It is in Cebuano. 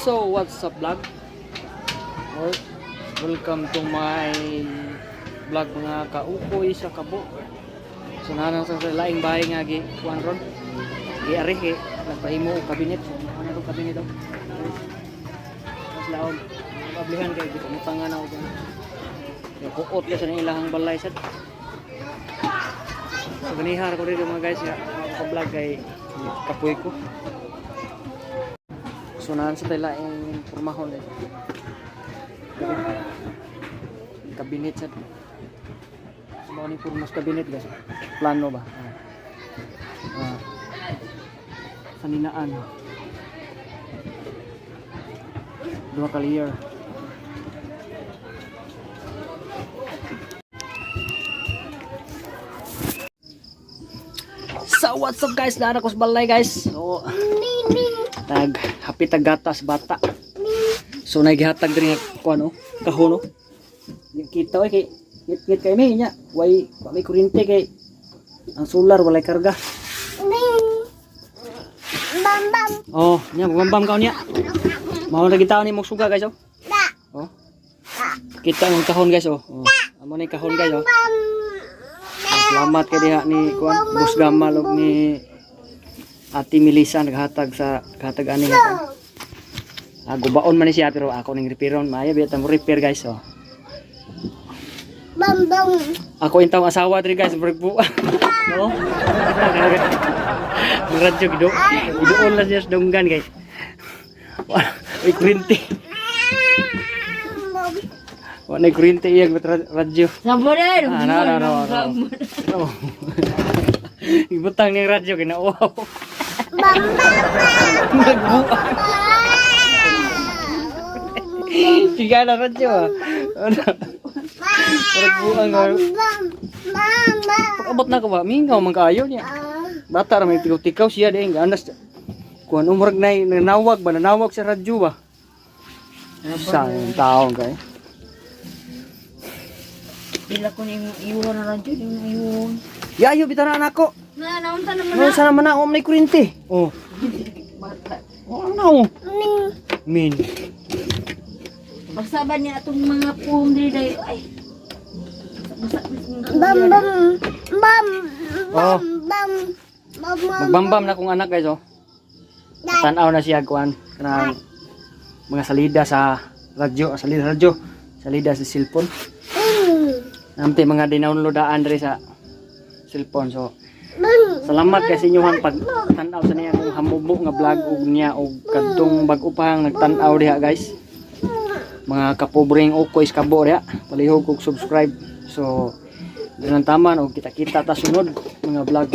So, what's up, vlog? Or, welcome to my vlog, mga kaukoy sa kabo. So, naanang sa laing bahay nga gi kuan ron. Gi ari kay nagpahimo og cabinet. So, ano tong cabinet oh. Mas laom. Pablihan kay gipamutangan na og ano. Yo kuot ka sa ilahang balay sad. So, ganihar ko dito, mga guys, nga ka-vlog kay kapoy ko. So naan sa tila yung pormahon eh. Cabinet sa. So mao ni pormas cabinet, guys. Plano ba? Ah. Ah. Saninaan. Duha ka layer. So what's up, guys? Dara ko sa balay, guys. So tag happy tag gatas bata. So nagihatag diri nga kuan oh, kahon oh. Yung kita oy kay ngit-ngit kay may nya, way wa may kuryente kay ang solar walay karga. Bam bam. Oh, nya bambam ka niya. Mao na gitaw ni mong suga, guys, oh. Oh. Kita ang kahon, guys, oh. Oh. Amo ni kahon, guys, oh. Salamat kay diha ni kuan Boss Gamal og ni Ate Melissa naghatag sa hatag ani nga kuan. Ah, gubaon man ni siya pero ako ning repairon. Maayo biya ta mo repair, guys, oh. Bam bam. Ako yung taong asawa diri, guys, break po. No? Ang radyo gido. Giduol lang siya sa dunggan, guys. Wala may kuryente. Wala may kuryente iyang radyo. Sabore, Ah, no, no, no, no. No. Ibutang niyang radyo kay nauwaw. Bam bam. Nagbuang. Sige na radyo ah. Ano? Parang buang ah. Bam bam bam. Pag-abot na ko ba, mingaw man kaayo niya. Bata ra may tikaw-tikaw siya di anas. Kuan umrag na nanawag ba, nanawag sa radyo ba. Sa taon kay. Pila ko ning iwan na radyo, ning iwan. Yayo bitana anak ko. Na naunta naman. Ano sana man na may kuryente. Oh. Bata. Oh, ano? Min. Pagsaba niya atong mga puhong diri dayo ay. Basa Bam bam. Bam Oh, bam. Bam bam. magbambam na kong anak, guys, oh. Tanaw na siya kuan kanang mga salida sa radyo, ah, salida sa radyo, salida sa cellphone. Namti mga dinownloadaan diri sa cellphone. So salamat kay sa inyong pag tan-aw sa niya kung hamubo nga vlog og niya og kadtong bag-o pa ang nagtan-aw diha, guys. Mga kapobreng ukoy sa kabo diha, palihog og subscribe. So doon ang taman og kita-kita ta sunod mga vlog.